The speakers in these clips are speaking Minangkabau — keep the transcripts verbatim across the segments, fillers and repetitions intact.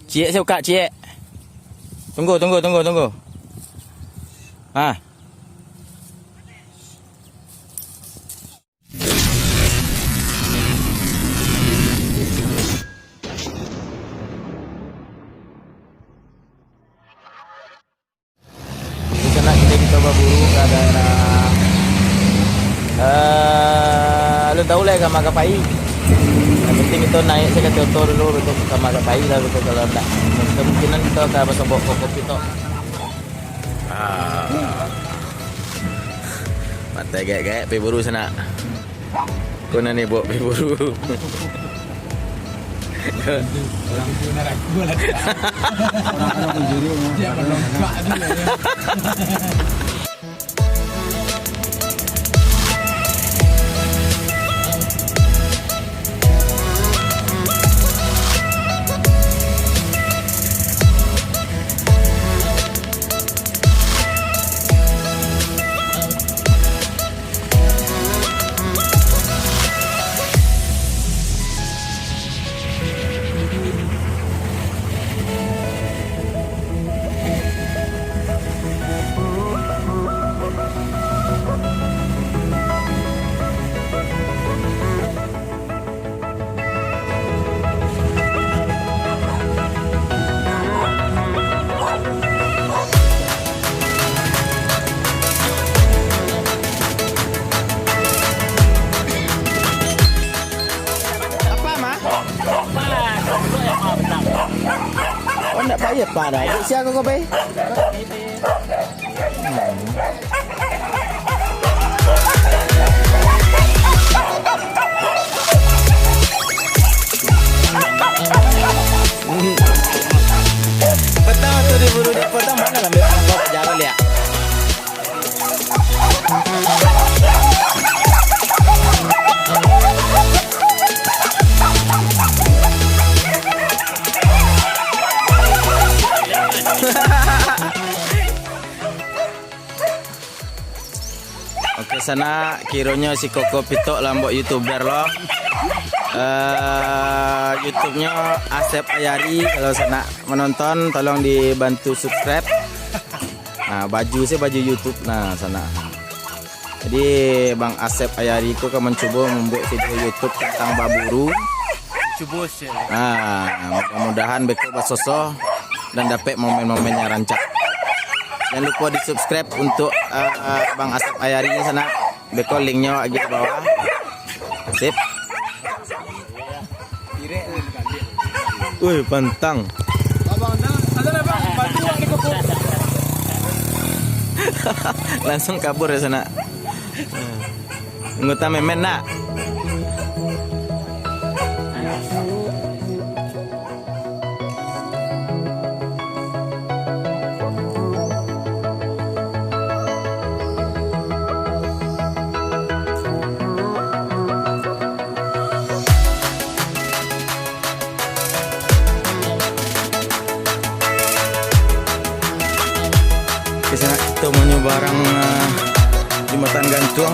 Ciek, saya buka, ciek. Tunggu, tunggu, tunggu, tunggu. Ha. Di sanak kito, kito baburu ka daerah, eh, alun tahu lah ka ma ka pai. Yang penting kito naiak sajo ka oto dulu, beko ka ma ka pai lah, beko kalau ndak, kemungkinan kito ka basobok kokop kito. Ah. Matai gaek-gaek pai buru sanak. Ko nan ibuk pai buru. Orang tu nak aku lah. Orang-orang pencuri, ya, orang-orang. Apa, Ma? Oh, ndak payah, Pa, dah. Sia ko, ko pai? Petang tu diburu dek petang, mana lambat-lambat jalan, liak. Oke, sanak, kironyo si Koko Pitok lah mambuek YouTuber lo. Eh, YouTube-nyo Asep Ayari. Kalau sanak manonton, tolong dibantu subscribe. Nah, baju se baju YouTube, nah, sanak. Jadi, Bang Asep Ayari tu ka mancubo mambuek video YouTube tantang baburu. Cubo se. Nah, mudah-mudahan beko basoso dan dapek momen-momen yang rancak. Jangan lupo di-subscribe untuk, eh, eh, Bang Asep Ayari ni sanak. Beko link-nyo lagi di bawah. Sip. Wih, pantang. Abang, dah, ada dah, Bang. Bantu Bang di koko. Langsung kabur ya, sanak. Anggota memen nak. Di sanak kito manyubarang, eh, jambatan gantuang.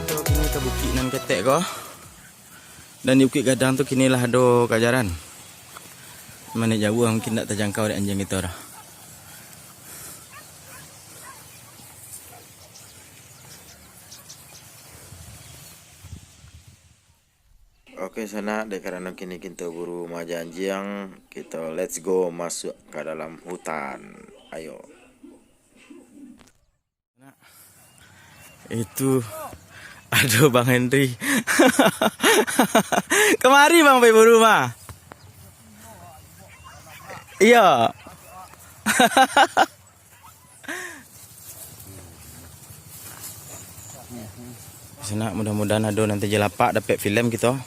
Kito kini ka bukik nan ketek ko. Dan di Bukik Gadang tu kini lah ado kajaran. Mano jauah mungkin ndak tajangkau dek anjiang kito doh. Oke, sanak, dek karano kini kito buru maaja anjiang, kito let's go masuak ka dalam hutan. Ayo. Nah, itu Aduh, Bang Henry. Kamari Bang pai buru mah. Iyo. Sanak, mudah-mudahan ado nan tajalapak dapek filem kito.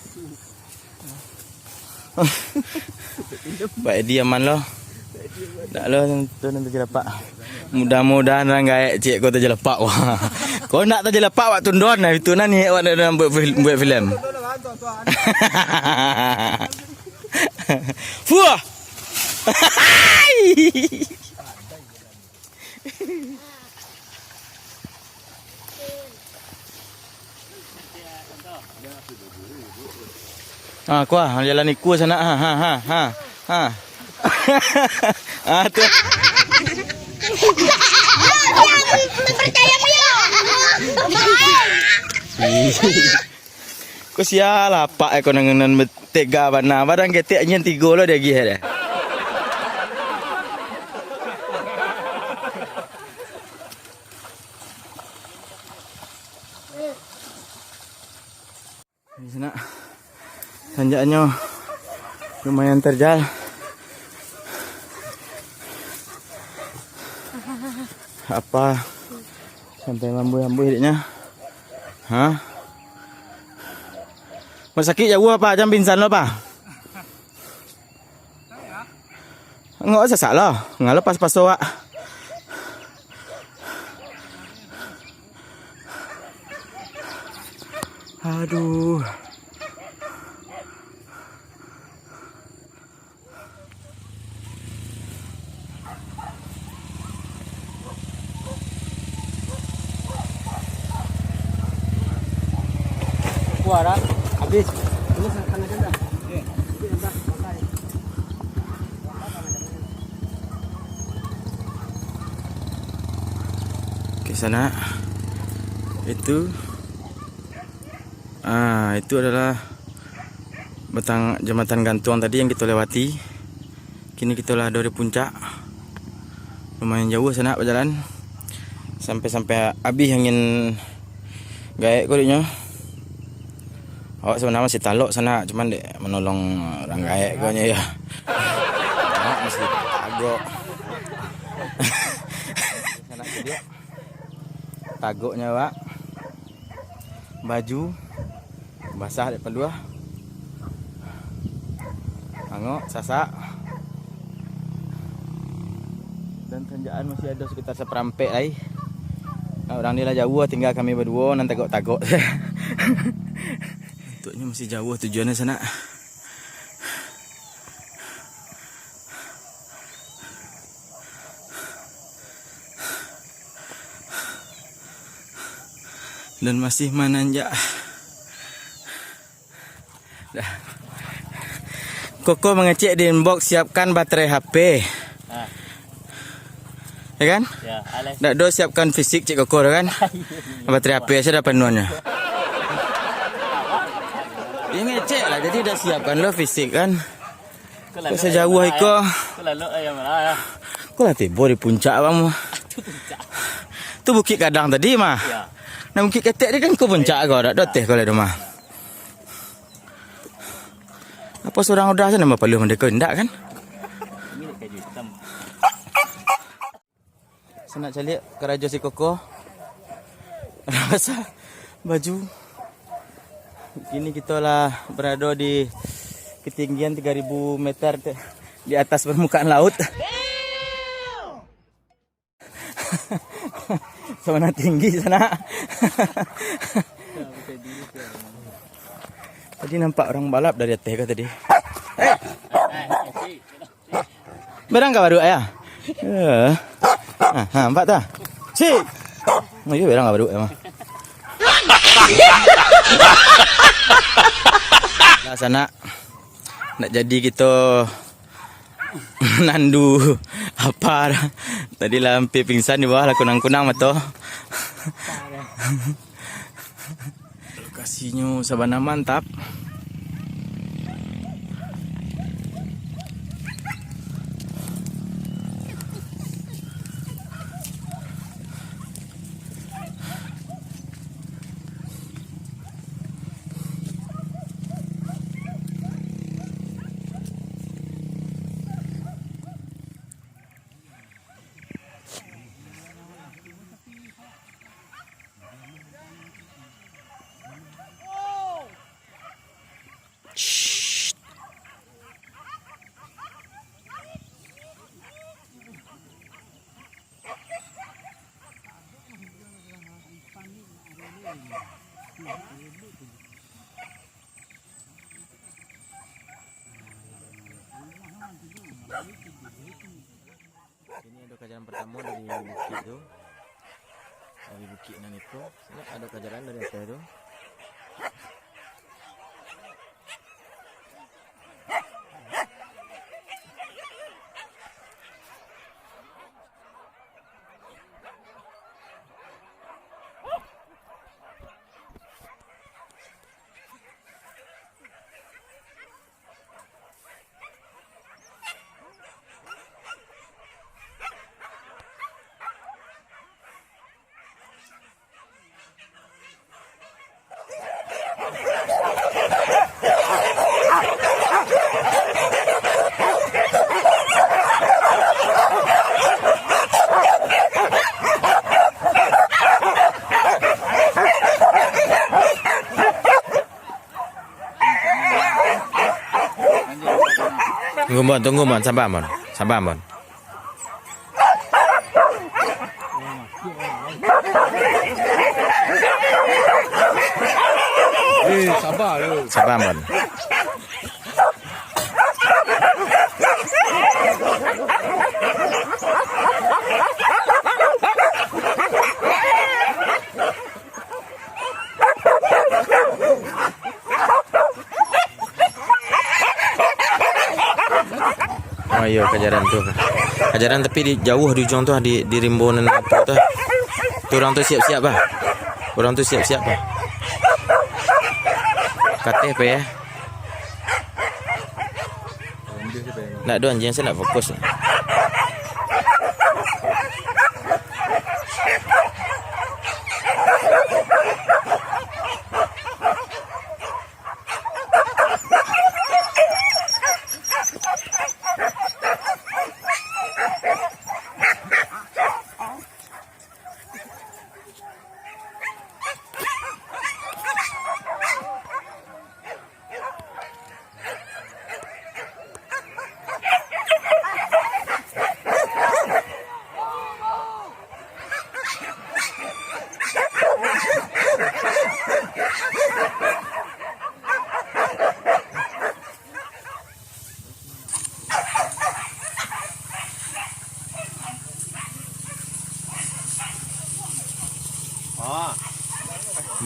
Pak Edi aman lo. Dak lo, tu nan tajalapak. Mudah-mudahan urang gaek ciek ko tajalapak. Wah. Ko ndak tajalapak wak tundon nah, itu nan niek wak nak buek fil-, buek filem. Fuah. Ha, kuah, jalan ikua sanak. Ha, ha, ha, ha. Ha. Ha, tu. Ko sia lapak eko nan, nan tega bana. Barang ketek nyian tigo lo diagiah deh. Di sana tanjaknyo lumayan terjal. Apa sampai mambuih-ambuih diknya? Ha? Masakik jauah apa? Jam pingsan lo apa? Ngok sasak lo, ngalo pas paso wak. Aduh. Kuah dah. Habis. Terus tanah ganda. Okey. Habis dah. Makan. Okey, sanak. Itu, ah, itu adalah batang jambatan gantuang tadi yang kito lewati. Kini kito lah ado di puncak. Lumayan jauah sanak bajalan. Sampai-sampai abih angin gaek ko diknyo. Awak sabananyo masih talok sanak, cuman dek manolong urang gaek ko nyo yo. Awak masih tagok. Sanak caliak. Tagoknyo awak. Baju basah dek paluah. Angok, sasak. Dan tanjakan masih ado sekitar saparampek lai. Nah, urang ni lah jauah, tingga kami baduo nan tagok-tagok. Untuknyo masih jauah tujuannyo sanak. Dan masih mananjak. Dah. Koko mangecek di inbox, siapkan baterai H P. Ah. Ya kan? Ya, alas. Dak do siapkan fisik cek Koko tu kan? Iya, iya. Baterai H P sajo dah panuahnyo. Dia ngecek lah, jadi dah siapkan lo fisik kan. Kok sajauah iko? Kok lah tibo di puncak, Bang? Itu puncak. Tu Bukik Gadang tadi mah. Ya. Nah, Bukik Ketek ni kan ko puncak ko, dak do ateh ko lah tu mah. Apa surang udah sanak bapaluh mandeka indak kan? Ini kayu hitam. Sanak caliak karajo si Koko. Basah baju. Kini kito lah barado di ketinggian tiga ribu meter te-, di atas permukaan laut. Sabana tinggi sanak. Tadi nampak urang balap dari ateh ko tadi. Berang ka baruak ya? Ya. Ha, ha, nampak tu? Si. Oh, iyo, berang ka baruak ya, mah. Lah, sanak. Nak jadi kito nandu apa dah. Tadi lah hampir pingsan di bawah lah, kunang-kunang mato. Lokasinyo sabana mantap. Ini ado kajaran partamo dari bukik tu. Dari bukik nan itu, ado kajaran dari ateh tu. Tunggu, Bon, tunggu, Bon. Saba, Bon. Saba, Bon. Eh, saba lu. Saba, Bon. Oh iyo, kajaran tu. Kajaran tapi di, jauah di ujuang tu, di, di rimbo nan apo tu. Tu urang tu siap-siap, bah. Urang tu siap-siap, bah. Kateh pe, yo. Ndak do anjiang, sa ndak fokus.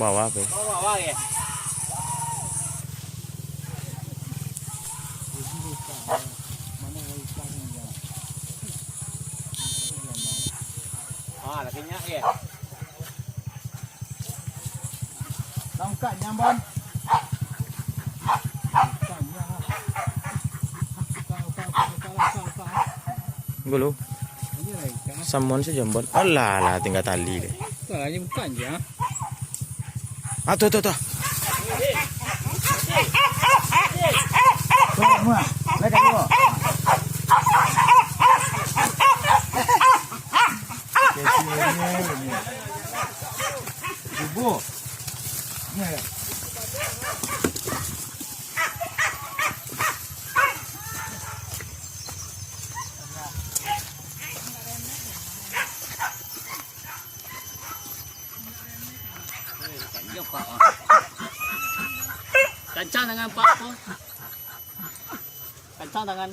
Bawa apo? Ah, lakinya, ya. Tangkap jambon. Dulu. Samon si jambon. Alah, lah, tinggal tali deh. Salah, ini bukan je, ah. Ah, tu, tu, tu. Tu, semua. Naik kat bawah. Subuh. Kancang tangan, Pak, tu. Kancang tangan.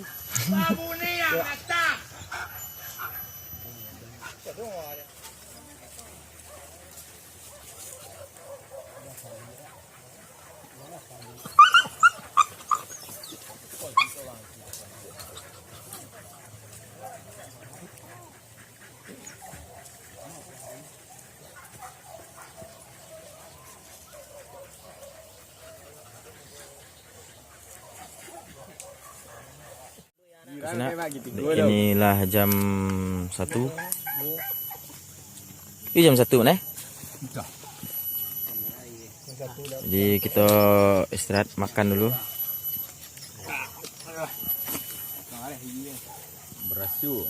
Inilah jam satu. Ini jam satu, nah. Jadi, kita istirahat, makan dulu. Barasu.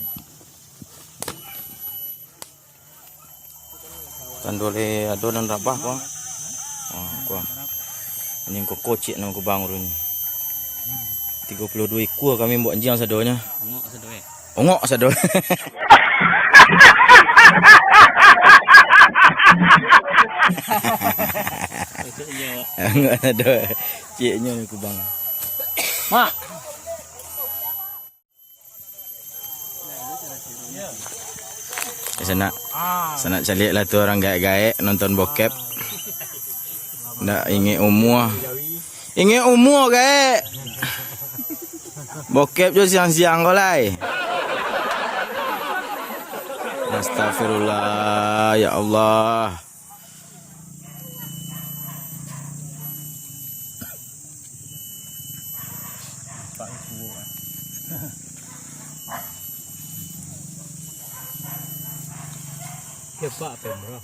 Tando le ado nan rabah, ko. Ha, ko. Anjiang koko ciek nan kubang urang ni. Tigo puluah duo ikua kami buek anjiang sadonyo. Ongok sado, eh. Ongok sado. Enggak ado. Cieknyo ni kubang. Mak. Eh, sanak. Sanak caliak lah tu orang gaek-gaek nonton bokep. Ndak ingek umua. Ingek umua gaek. Bokep jo siang-siang ko lai. Astagfirullah, ya Allah. Kepak pemro.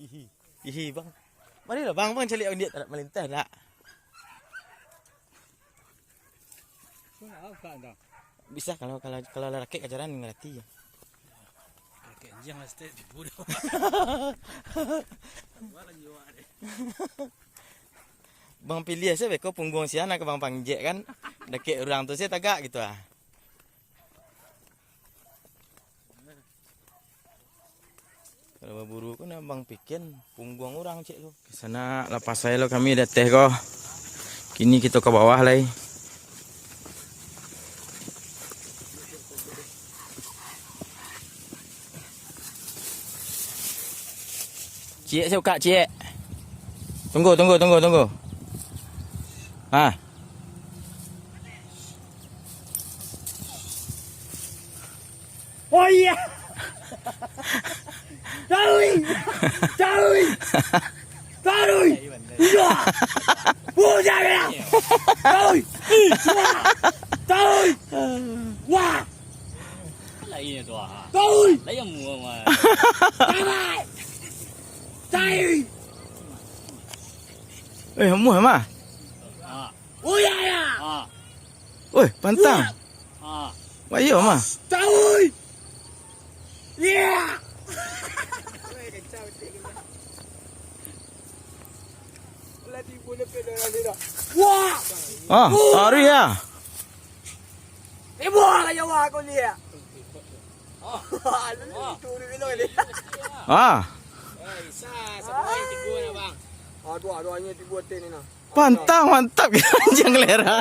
Ihi, ihi, bang. Marilah, bang, bang, caliak undiak tak malintah, nak. Bisa kalau, kalau, kalau lah rakek ajaran ngerti ya. Rakek anjing lah, step di budak. Bang pilih asa beko pungguang sian ka bang panjek kan. Dakek urang tu sia tagak gitu ah. Kalau baburu ko nak bang piken pungguang urang cek tu. Sanak, lapas sajo lo kami di ateh ko. Kini kito ka bawah lai. Ciek, sia bukak, ciek. Tunggu, tunggu, tunggu, tunggu. Ha. Oh iya. Taui. Taui. Taui. Iya. Puja ya. Taui. Wah. Taui. Wah. Lain tu ah. Taui. Lain yang mua mah. Taui. Taui. Eh, mua mah. Ah. Oh iya ya. Ah. Oi, pantang. Ah. Wah, iyo mah. Taui. Iya. Wah. Ah, ari ya. Eh, buah lah nyawa aku ni ya. Ah. Aduh, aduh, hanya tiga teh ni nah. Pantang, mantap. Jangan lera.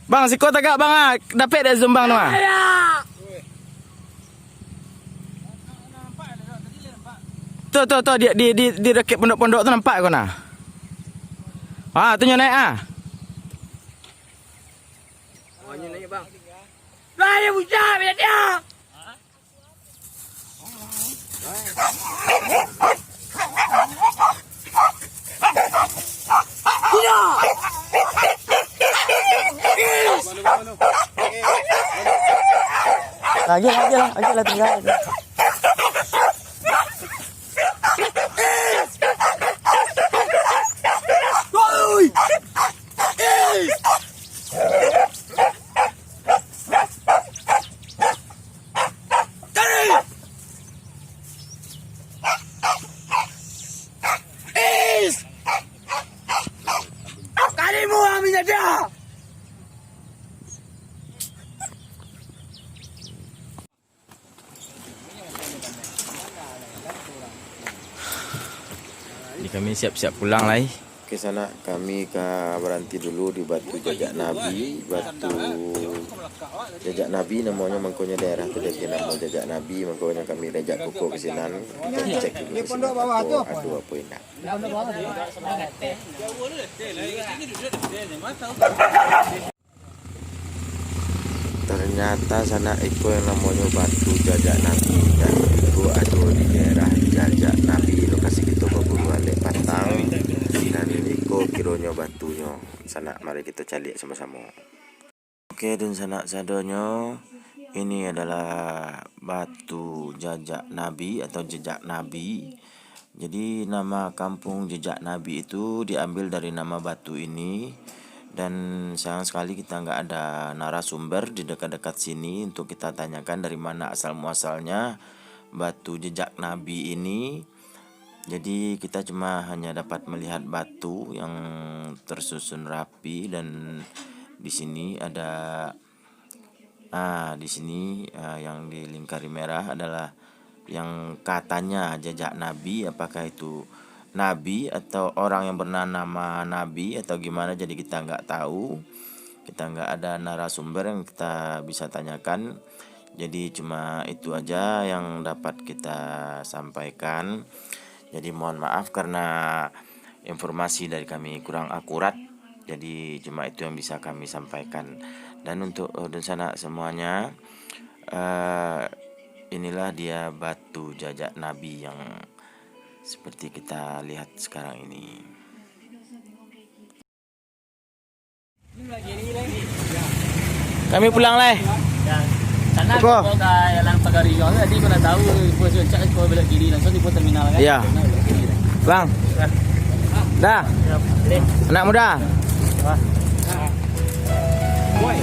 Bang, siko tagak, Bang, ah. Dapek dek zoom, Bang, tu, ah. Tu, tu, tu, di, di, di, di dakek pondok-pondok tu nampak ko nah. Ah, tu nyo naik, ah. Oh, nyo naik, Bang. Lah, ya, bucah, biar dia. Lagi, lagi lah, lagi lah, tinggal lagi. Oi! Tarik! Is! Kalimu aminya dia! Jadi kami siap-siap pulang lai. Oke, sanak, kami ka baranti dulu di Batu Jajak Nabi. Batu Jajak Nabi namonyo, mangkonyo daerah tu jadi namo Jajak Nabi, mangkonyo kami diajak kuko ka sinan. Kita cek dulu ka sinan, apo ado apo indak. Ternyata sanak, iko yang namonyo Batu Jajak Nabi, dan iko ado di daerah Jajak Nabi, lokasi kito baburu alek patang, dan iko kironyo batunyo. Sanak, mari kito caliak samo-samo. Oke, dunsanak sadonyo, ini adalah Batu Jajak Nabi atau Jejak Nabi. Jadi, nama kampung Jejak Nabi itu diambil dari nama batu ini, Dan sayang sekali kita nggak ada narasumber di dekat-dekat sini untuk kita tanyakan dari mana asal muasalnya batu jejak Nabi ini. Jadi kita cuma hanya dapat melihat batu yang tersusun rapi, dan di sini ada, ah, di sini, ah, yang dilingkari merah adalah yang katanya jejak Nabi. Apakah itu Nabi atau orang yang bernama Nabi atau gimana, jadi kita nggak tahu. Kita nggak ada narasumber yang kita bisa tanyakan. Jadi cuma itu aja yang dapat kita sampaikan. Jadi mohon maaf karena informasi dari kami kurang akurat. Jadi cuma itu yang bisa kami sampaikan. Dan untuk, eh, dunsanak semuanya, eh, inilah dia batu jajak Nabi yang seperti kita lihat sekarang ini. Kami pulang lai. Sana. Apo? Kau ka jalan Pagari Juang tadi, kau nak tahu, kau cak kau belok kiri langsung di terminal kan? Iya. Nah, belok kiri. Bang. Dah. Ya, boleh. Anak muda. Wah. Boy.